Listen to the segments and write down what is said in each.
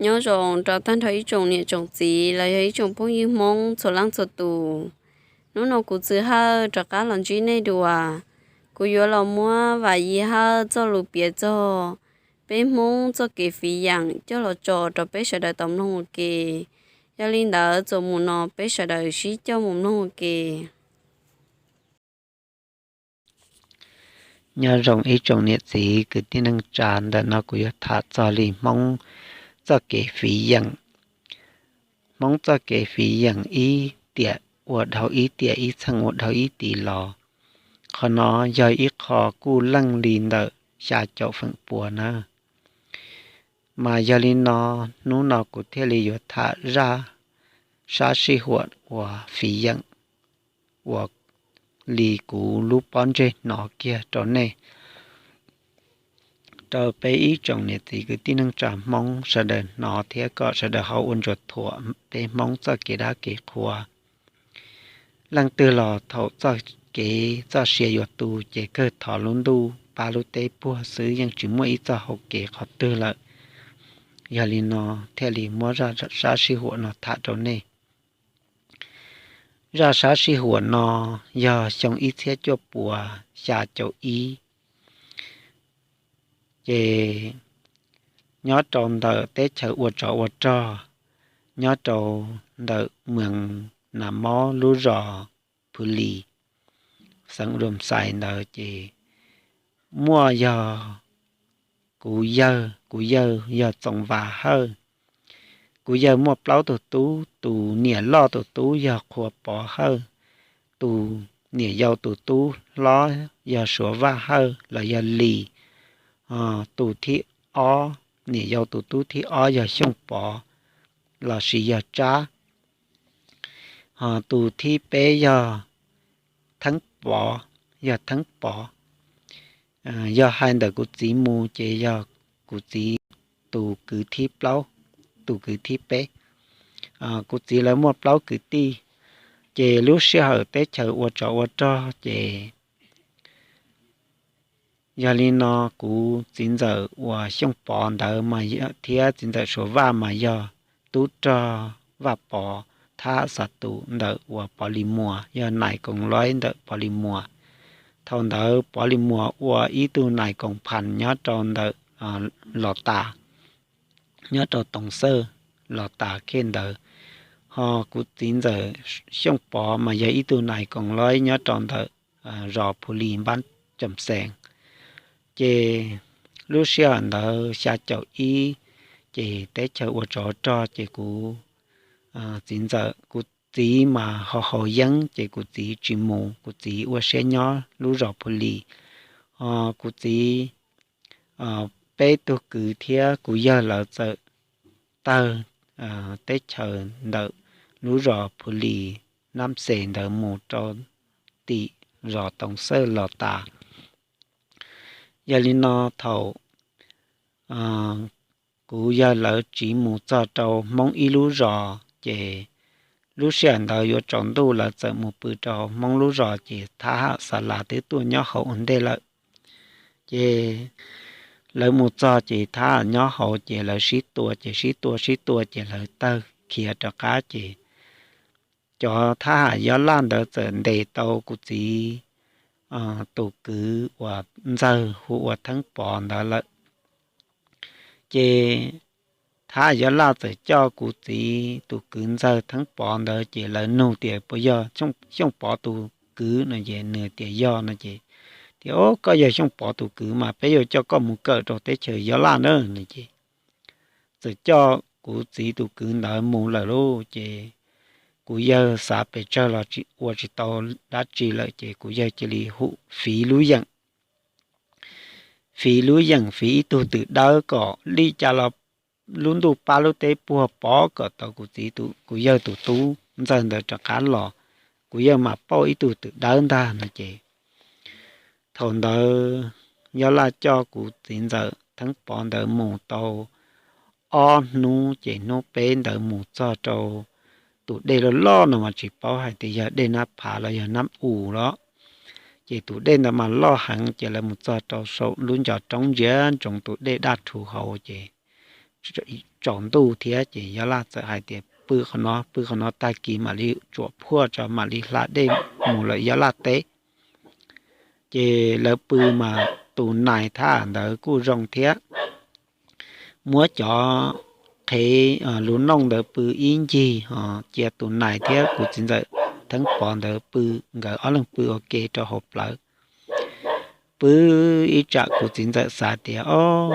Nyob zoo rau tag nrho ib tsoom niam tsoom txiv los yog ib tsoom phooj ywg Hmoob txhua leej txhua tus. Hnub no kuv Txwj Hawj rov qab los ntsib nej dua. Kuv yuav los muab Vam Yij Hawj txoj lus piav txog peb Hmoob txoj kev fiv yeem coj los tso rau peb sawv daws tau mloog ua ke. Yog li ntawd txuas mus no peb sawv daws sib coj mus mloog ua ke. Nyob zoo ib tsoom niam txiv kwv tij neej tsa, ntawm no kuv yuav tham txog li Hmoob txoj kev fiv yeem. Hmoob txoj kev fiv yeem ib tiam ua dhau ib tiam, ib txheej ua dhau ib tim los. Qhov no yog ib qho kuj leej li ntawm xya caum feem pua na. Mas yog li no, hnub no kuv thiaj li yuav tham zaj sab sij huam uas fiv yeem uas li kuv lub pob ntseg hnov kiag rau nej, rau peb ib tsoom niam txiv kwv tij neej tsa Hmoob sawv daws hnov thiab kom sawv daws ho ua ntsuas thuam peb Hmoob txoj kev dab kev qhua. Leej twg los thaum txoj kev txoj sia yuav tu ces kawg thov lub ntuj pab lub teb puag xwb, yeej tsis muaj ib txoj hau kev qhov twg lawm. Yog li no thiaj li muab zaj sab sij huam no tham rau nej. Zaj sab sij huam no yog xyoo ib txhiab cuaj puas xya caum ib, ces nyob rau ntawm teb chaws ua tsov ua rog, nyob rau ntawm Moos Nas Mob lub zos Phwv Lis, xeev Luam Xais ntawd ces muaj yog kuv yawg, kuv yawg yog Txoov Vas Hawj. Kuv yawg muaj plaub tug tub, tus niam loj tus tub yog Qhua Pov Hawj, tus niam yau tus tub hlob yog Suav Vaj Hawj los yog Lis, tus thib ob, niam yau tus tub thib ob yog Xyooj Pov lossis yog Tsab, tus thib peb yog Theeb Pov, yog Theeb Pov. Yog hais ntawm kuv txiv mus ces yog kuv txiv tus kwv thib plaub, tus kwv thib peb. Kuv txiv lawv muaj plaub kwv tij, ces lub sij hawm teb chaws ua tsov ua rog ces yog li no kuv txiv ntxawm uas Xyooj Pov ntawd mas thiab txiv ntxawm Suav Vaj mas yog tub rog Vaj Pov Thab Xav Tus ntawm uas Pov Lis Muas, yog nais koos loib ntawm Pov Lis Muas. Thaum ntawd Pov Lis Muas ua ib tug nais koos phas nyob rau ntawm Los Tas, nyob rau Toov Xawj, Los Tas khej ntawd. Ho kuv txiv ntxawm Xyooj Pov mas yog ib tug nais koos loib nyob rau ntawm zos Phu Lis npab Coom Xees. Ces lub sij hawm ntawd xya caum ib, ces teb chaws ua tsov rog ces kuv txiv ntxawm, kuv txiv mas haus haus yeeb ces kuv txiv tsis mus, kuv txiv ua siab nyob lub zos Phu Lis. Ho kuv txiv peb tug kwv thiab kuv yawg lawv txawm tawg teb chaws ntawm lub zos Phu Lis Nab Xes ntawd mus rau tim zos Toov Xawj Los Tas. Yog li no thaum kuv yawg lawv tsiv mus txog rau Hmoob ib lub zos ces lub sij hawm ntawd yuav tsaus ntuj lawv txawm mus pw rau Hmoob lub zos ces Thab Ham Xas Las twb tuaj nyob hauv ua ntej lawm. Ces lawv mus txog ces Thab Ham nyob hauv ces lawv sib tua ces sib tua sib tua ces lawv tawg khiav rov qab ces cov Thab Ham Yob Laj ntawd txawm ntes tau kuv txiv tus kwv uas ntxawg hu ua Theeb Pov ntawd lawm. Ces Thab Ham Yob Laj txawm coj kuv txiv tus kwv ntxawg Theeb Pov ntawd ces lawv nug tias puas yog Xyooj Pov tus kwv no ces nws tias yog no ces tias, Au, koj yog Xyooj Pov tus kwv mas peb yuav coj koj mus kawm rau teb chaws Yob Laj na no ces txawm coj kuv txiv tus kwv ntawd mus lawm lauj. Ces kuv yawg xav pes tsawg los ua tsis tau dab tsi lawm ces kuv yawg cia li hu fiv lub yeem, fiv lub yeem fiv ib tug twm dawb kom li cas los lub ntuj pab lub teb puag pov kom tau kuv txiv, kuv yawg tus tub ntxawg ntawd rov qab los, kuv yawg mam pauj ib tug twm dawb ntag no ces thaum ntawd Yob Laj coj kuv txiv ntxawm Theeb Pov ntawd mus tau ob hnub ces hnub peb ntawd mus txog rau tus dej loj loj no mas tsis paub hais tias yog dej Nab Phav los yog Nab U los. Ces tus dej ntawd mas loj heev ces lawv mus txog rau saum lub ncov roob ntsia ntsoov tus dej daj rhuv hauv ces tsaus ntuj thiab ces Yob Laj txawm hais tias pw qhov no, pw qhov no tag kis mam li tsuam phuaj tso mam li hla dej mus lawm Yob Laj teb. Ces lawv pw mas tus nais thab ntawd kuj zoo thiab, muab cov qhev lus nooj ntawd pw ib ncig ho cia tus nais thiab kuv txiv ntxawm Theeb Pov ntawd pw, nkawd ob leeg pw ua ke rau hauv plawv. Pw ib tsam kuv txiv ntxawm xav tias, Ob,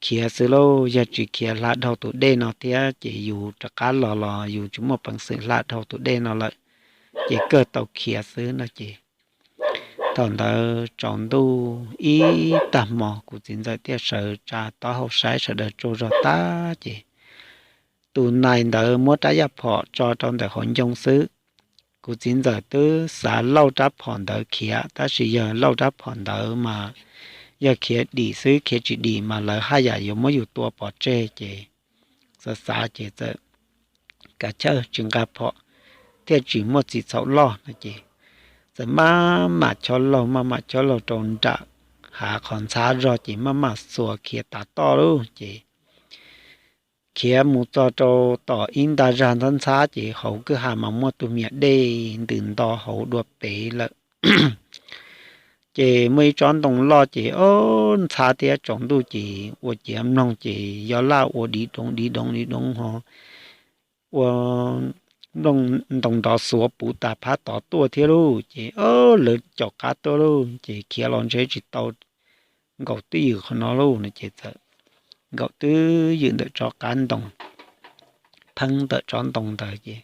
khiav xwb lauj, yog tsis khiav hla dhau tus dej no thiab ces yus rov qab los los yus tsis muaj peev xwm hla dhau tus dej no lawm, ces kawg tau khiav xwb no ces thaum ntawd tsaus ntuj ib tag hmo kuv txiv ntxawm thiaj sawv tsa taub hau saib sawv daws tsaug zog tag ces tus nais ntawd muab rab yaj phom tso rau ntawm hauv ncoo xwb. Kuv txiv ntxawm twb xav lauj rab phom ntawd khiav, tab sis yog lauj rab phom ntawd mas yog khiav dim xwb, khiav tsis dim mas lawv haj yam yuav muab yus tua pov tseg ces xav xav ces txawm kav chawj tsis nqa phom thiaj tsis muaj txim txhaum loj no ces txawm maj mam chob laug maj mam chob laug rau nram hav qhov ntxhab zog ces maj mam xuas khiav tav toj lauj ces khiav mus txog rau tom ib nta zag ntxhab ntxhab ces hauv kwj ha mas muaj tus miam dej ntws nto hauv dua pem lawm. Ces muaj ib tsob ntoo loj ces ob ntxhab thiab tsaus ntuj ces ua ciav mloog ces Yob Laj ua div doov div doov div doov ho ua ntoo nrov xuav puv tas phab tod tuaj thiab lauj ces ob lawv caum qab tuaj lauj ces khiav los ntshe tsis tau nkaum twj ywm qhov no lauj no ces txawm nkaum twj ywm ntawm tsob qab ntoo, pheeb ntawm tsob ntoo ntawd ces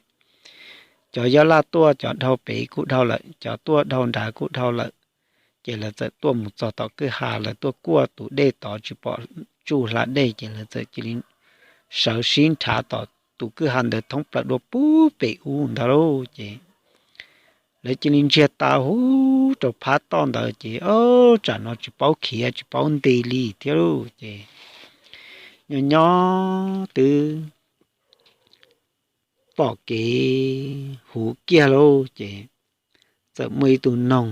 cov Yob Laj tuaj cov dhau pem kuj dhau lawm, cov tuaj dhau nrad kuj dhau lawm. Ces lawv txawm tuaj mus txog tom kwj ha, lawv tuaj kuaj tus dej tod tsis pom tsuj hla dej ces lawv txawm cia li sawv sib nrhav tom tus kwj ha ntawd thoob plaws dua puag pem ub ntawd lauj ces lawv cia li ntsiag tas huv rau phab toj ntawd ces ob tsam no tsis paub khiav tsis paub nti li thiab lauj ces nyob nyob twb pom kev huv kiag lauj ces txawm muaj ib tug noog,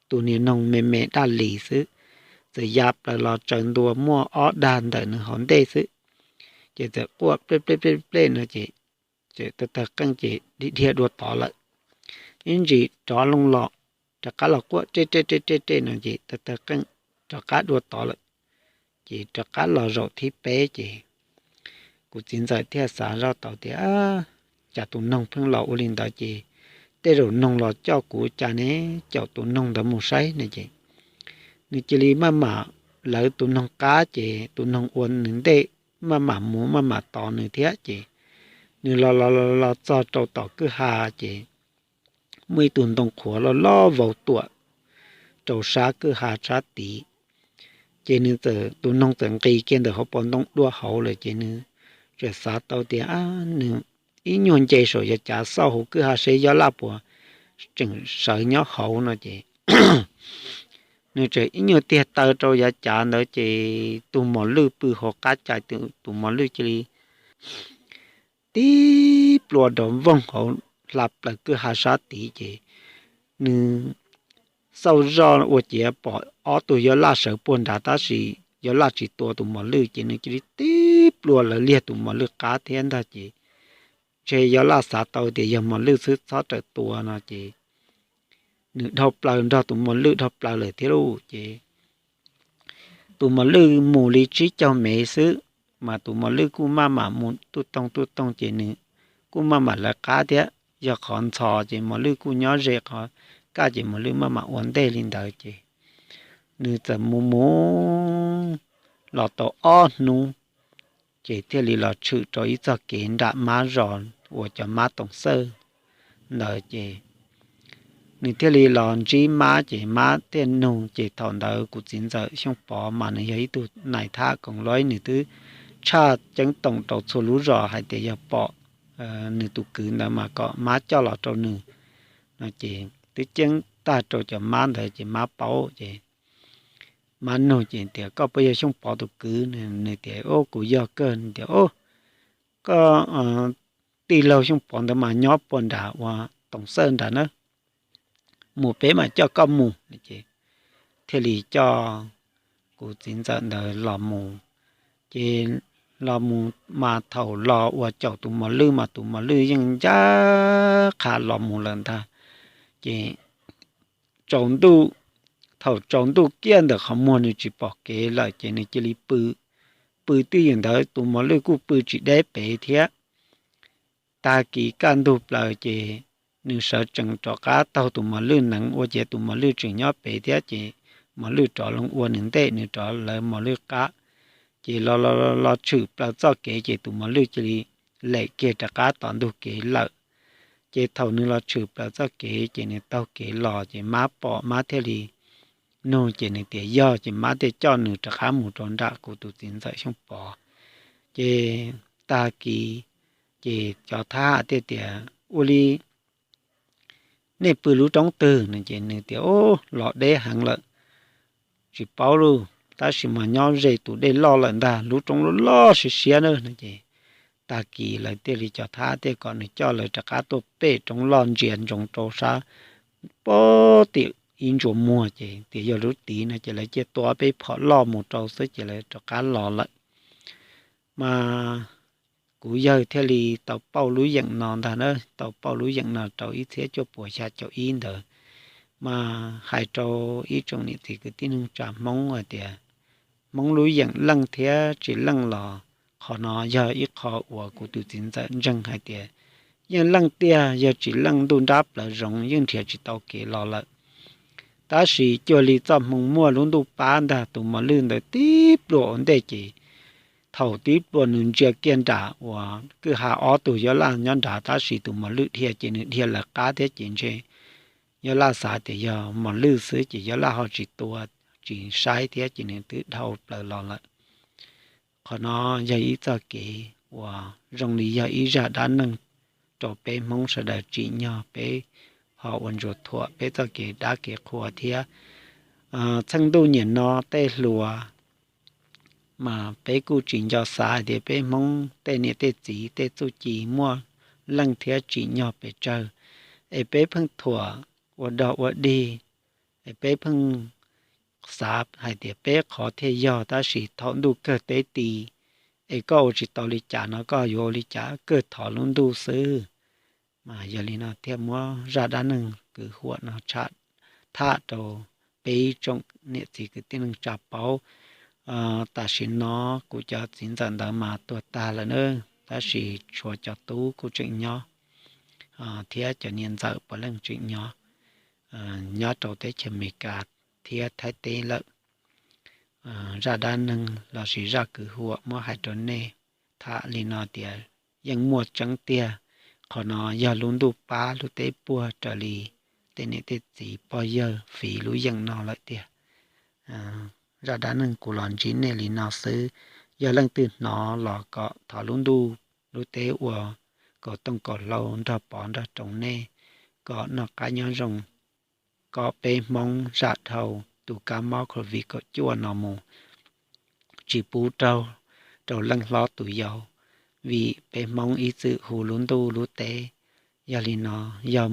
tus niag noog me me daj lis xwb, txawm ya plaws los tsaws ntua muaj ob dag ntawm nws hauv ntej xwb, ces txawm quaj plej plej plej plej no ces tawg tawg qeej ces dhia dua tod lawm. Ib ntsis rov loo los, rov qab los quaj reb reb reb reb reb no ces tawg tawg qeej rov qab dua tod lawm. Ces rov qab los zaum thib peb ces kuv txiv ntxawm thiaj xav zoj tau tias, Cas tus noog pheej los ua li ntawd ces tej zaum noog los coj kuv cas ne, caum tus noog ntawd mus saib no ces nws cia li maj mam lawv tus noog qab ces tus noog ua nws ntej maj mam mus maj mam tos nws thiab ces nws los los los los txog rau tom kwj ha ces muaj ib tug ntoo qhuav loj loj vau tuam rau sab kwj ha sab tid. Ces nws txawm, tus noog txawm nqis kiag ntawm hauv paus ntoo dua hauv lawm ces nws txawm xav tau tias nws ib nyuag nce saum yav cav xauj hauv kwj ha seb Yob Laj puas tseem sawv nyob hauv no ces nws txawm ib nyuag tiag taw rau yav cav ntawd ces tus mos lwj pw hauv qab cai, tus mos lwj cia li tib plua nrov voog hauv hla plaws kwj ha sab tid ces nws xauj zoj ua ciav pom ob tug Yob Laj sawv puag nrad tab sis Yob Laj tsis tua tus mos lwj ces nws cia li tib plua lawv liag tus mos lwj qab thiab ntag ces ntshe Yob Laj xav tau tias yog mos lwj xwb txhob rawm tua no ces nws dhau plaws nrog tus mos lwj dhau plaws lawm thiab lauj ces tus mos lwj mus li tsib caug mev xwb, mas tus mos lwj kuj maj mam mus tuj toog tuj toog ces nws kuj maj mam lawv qab thiab. Yog qhov ntxhov ces mos lwj kuj nyob ze qhov kaj ces mos lwj maj mam ua ntej li ntawd ces nws txawm mus mus los tau ob hnub ces thiaj li los tshwm rau ib txoj kev nram mab zos uas cov mab toom xawj ntawd ces nws thiaj li los ntsib mab ces mab thiaj nug ces thaum ntawd kuv txiv ntxawm Xyooj Pov mas nws yog ib tug nais thab koom loj, nws twb tshaj ceeb toom rau txhua lub zos hais tias yog pom nws tus kwv ntawd mas kom mab coj los rau nws no ces twb ceeb tag rau cov mab ntawd ces mab paub ces mab nug ces tias, Koj puas yog Xyooj Pov tus kwv? Nws tias, Ub, kuv yog kawg. Nws tias, Ub, koj tij laug Xyooj Pov ntawd mas nyob puag nram uas toom xawj nrad na, mus peb mam coj koj mus. Thiaj li coj kuv txiv ntxawm ntawd los mus ces los mus mas thaum los ua caum tus mos lwj mas tus mos lwj yeej ncaj qha los mus lawm ntag. Ces tsaus ntuj, thaum tsaus ntuj kiag ntawm qhov muag nws tsis pom kev lawm ces nws cia li pw, pw twj ywm ntawd tus mos lwj kuj pw tsis deb pem thiab. Tag kis kaj ntug plaws ces nws sawv tsees rov qab taug tus mos lwj nees ua ciav tus mos lwj tseem nyob pem thiab ces mos lwj rov los ua nws ntej, nws rov lawv mos lwj qab. Ces los los tshwm plaws txoj kev ces tus mos lwj cia li lem kiag rov qab tom ntug kev lawm. Ces thaum nws los tshwm plaws txoj kev ces nws taug kev los ces mab pom, mab thiaj li nug ces nws tias yog, ces mab thiaj coj nws rov qab mus rau nram kuv tus txiv ntxawm Xyooj Pov. Ces tag kis ces cov thab ham thiaj tias ua li nej pw lub roob twg no ces nws tias ub, los deb heev lawm, tsis paub lauj, tab sis mas nyob ze tus dej loj lawm ntag, lub roob loj loj siab siab na no ces tag kis lawv thiaj li, cov thab thiaj kom nws coj lawv rov qab tuaj pem roob loj ntsia ntsoov rau sab pem tim ib ntsuas muag ces tias yog lub tid no ces lawv cia tua peb phom loj mus rau xwb ces lawv rov qab los lawm. Mas kuv yawg thiaj li tau pauj lub yeem no ntag na, tau pauj lub yeem no rau ib txhiab cuaj puas xya caum ib ntawd. Mas hais rau ib tsoom niam txiv kwv tij neej tsa Hmoob hais tias Hmoob lub yeem leej thiab tsis leej los qhov no yog ib qho uas kuv tus txiv ntxawm ntseeg hais tias yeej leej tiag, yog tsis leej ntuj nrab plawv zoov yeej nrhiav tsis tau kev los lawm. Tab sis cuag li txoj hmoo muaj lub ntuj pab ntag, tus mos lwj ntawd tib pluag ua ntej ces thaum tib pluag nws ntsia kiag nram uas kwj ha ob tug yob laj nyob nrad tab sis tus mos lwj dhia ces nws dhia lawv qab thiab ces ntshe yob laj xav tias yog mos lwj xwb ces yob laj ho tsis tua tsis saib thiab ces nws twb dhau plaws los lawm. Qhov no yog ib txoj kev uas zoo li yog ib zaj dab neeg rau peb Hmoob sawv daws tsim nyog peb ho ua ntsuas thuam peb txoj kev dab kev qhua thiab. Txheej ntuj niaj no tej hluas mas peb kuj tsis nco xav hais tias peb Hmoob tej niam tej txiv tej txuj ci muaj leej thiab tsim nyog pes tsawg, es peb pheej thuam ua dog ua dig, es peb pheej xav hais tias peb qhov thiaj yog, tab sis thaum ntuj kawg teb ti, es koj ua tsis tau li cas no koj yuav ua li cas, kawg thov lub ntuj xwb. Mas yog li no thiaj muab zaj dab neeg kwv huam no tham rau peb tsoom niam txiv kwv tij neej tsa paub. Tam sim no kuv cov txiv ntxawm ntawd mas tuag tag lawm na, tab sis tshuav cov tub kuj tseem nyob thiab cov niam ntxawm puav leej tseem nyob, nyob rau teb chaws Amelikas thiab Thaib teb lawm. Zaj dab neeg lossis zaj kwv huam muab hais rau nej tham li no tias yeej muaj tseeb tiag. Qhov no yog lub ntuj pab lub teb puag raws li tej niam tej txiv pog yawg fiv lub yeem no lawm tiag. Zaj dab neeg kuv los ntsib nej li no xwb, yog leej twg hnov los kom thov lub ntuj lub teb ua kaum tooj kaum hlau nrog pov nrog roos nej, kom noj qab nyob zoo, kom peb Hmoob zam dhau tus kab mob Covid kaum cuaj no mus tsis pub raug rau leej hlob tus yau, vim peb Hmoob ib txwm hu lub ntuj lub teb. Yog li no, yog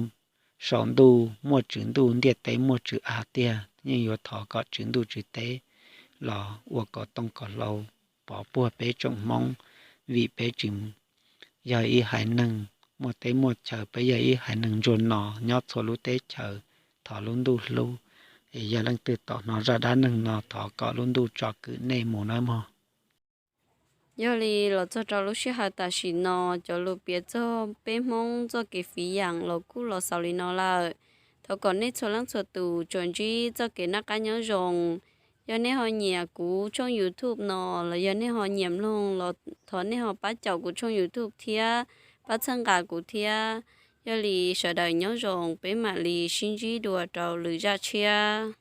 saum ntuj muaj tswv ntuj, ntiaj teb muaj tswv av tiag, yeej yuav thov kom tswv ntuj tswv teb los ua kaum tooj kaum hlau pov puag peb tsoom Hmoob, vim peb tsis yog ib haiv neeg muaj teb muaj chaw, peb yog ib haiv neeg ntsuag no nyob txhua lub teb chaws, thov lub ntuj hlub. Es yog leej twg tau hnov zaj dab neeg no thov kom lub ntuj tsom kwm nej mus nawb mog. Yog li los txog rau lub sij hawm tam sim no, cov lus piav txog peb Hmoob txoj kev fiv yaam los kuj los xaus li no lawm. Thov kom nej txhua leej txhua tus tsuas ntsib txoj kev noj qab nyob zoo. Yog nej ho nyiam kuv tshooj YouTube no los yog nej ho nyiam mloog los thov nej ho pab caum kuv tshooj YouTube thiab pab txhawb nqa kuv thiab. Yog li sawv daws nyob zoo, peb mam li sib ntsib dua rau lwm zaj tshiab.